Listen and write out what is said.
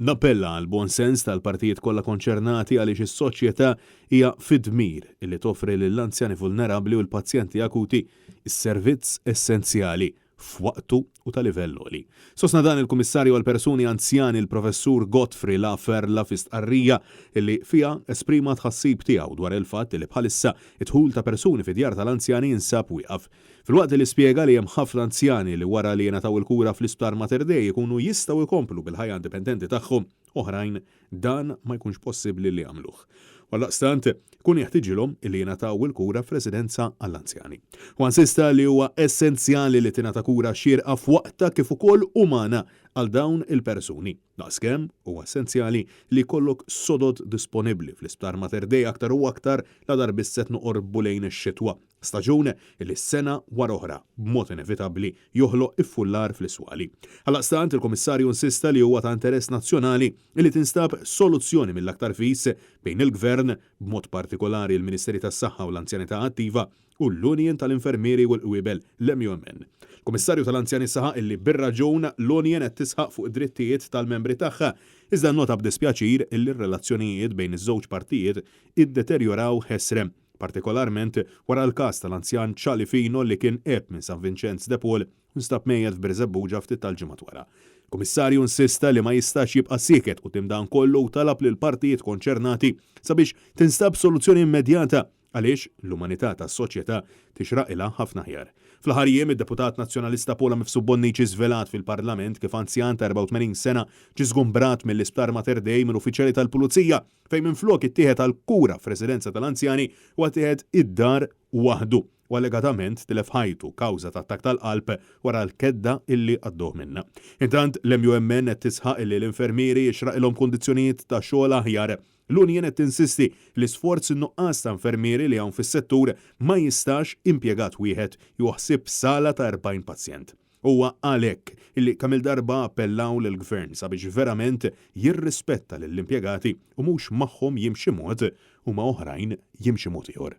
Nappella għall-buon sens tal-partijiet kollha konċernati għaliex is-soċjetà hija fid-dmir li toffri lill-anzjani vulnerabbli u l-pazjenti akuti s-servizz essenzjali f'waqtu u ta' livell għoli. Sostna dan il-Kummissarju għall-Persuni Anzjani l-Professur Godfrey La Ferla fi stqarrija li fiha esprima t-tħassib tiegħu dwar il-fatt li bħalissa d-dħul ta' persuni fi djar tal-anzjani jinsab wieqaf. Filwaqt li spjega li hemm ħafna anzjani li wara li jingħataw il-kura fl-Isptar Mater Dei jkunu jistgħu jkomplu bil-ħajja indipendenti tagħhom, oħrajn dan ma jkunx possibbli li jagħmluh. U għaldaqstant, ikun jeħtiġilhom li jingħataw il-kura f'residenza għall-anzjani. Huwa insista li huwa essenzjali li tingħata kura xierqa f'waqtha kif ukoll umana għal dawn il-persuni. Daqskemm huwa essenzjali li jkollok sodod disponibbli fl-Isptar Mater Dei aktar u aktar ladarba issa qed noqorbu lejn ix-xitwa. Staġun li sena wara oħra, b'mod inevitabbli, joħloq iffullar fl-iswali. Għaldaqstant, il-Kummissarju insista li huwa ta' interess nazzjonali li tinstab soluzzjoni mill-aktar fis bejn il-Gvern, b'mod partikolari l-Ministeri tas-Saħħa u l-Anzjanità Attiva, u l-Union tal-Infermieri u l-Qwiebel, l-MUMN. Il-Kummissarju tal-Anzjani saħaq illi bir-raġun l-Union qed tisħaq fuq id-drittijiet tal-membri tagħha, iżda nnota b'dispjaċir illi r-relazzjonijiet bejn iż-żewġ partijiet iddeterjoraw ħesrem. partikolarment wara l-każ tal-anzjan Charlie Fino li kien għeb minn San Vinċenz de Paul u nstab mejjet f'Birżebbuġa ftit tal-ġimgħat wara. Il-Kummissarju insista li ma jistax jibqa' sieket quddiem dan kollu u talab lill-partijiet konċernati sabiex tinstab soluzzjoni immedjata għaliex l-umanità tas-soċjetà tixraqilha ħafna aħjar. Fl-aħħar jiem, id-Deputat Nazzjonalista Paula Mifsud Bonnici żvelat fil-Parlament kif anzjan ta' 84 sena ġie żgumbrat mill-Isptar Mater Dei minn uffiċjali tal-Pulizija fejn minflok ittieħed għal kura f'residenza tal-anzjani huwa ttieħed id-dar waħdu u allegatament tilef ħajtu kawża ta' attakk tal-qalb wara l-kedda illi għaddewh minnha. Intant, l-MUMN qed tisħaq illi l-infermieri jixraqilhom kundizzjonijiet ta' xogħol aħjar. L-union qed tinsisti li sforz in-nuqqas ta' infermieri li hawn fis-settur ma jistax impjegat wieħed jieħu ħsieb sala ta' 40 pazjent. Huwa għalhekk illi kemm-il darba appellaw lill-Gvern sabiex verament jirrispetta lill-impjegati u mhux magħhom jimxi mod u ma' oħrajn jimxi mod ieħor.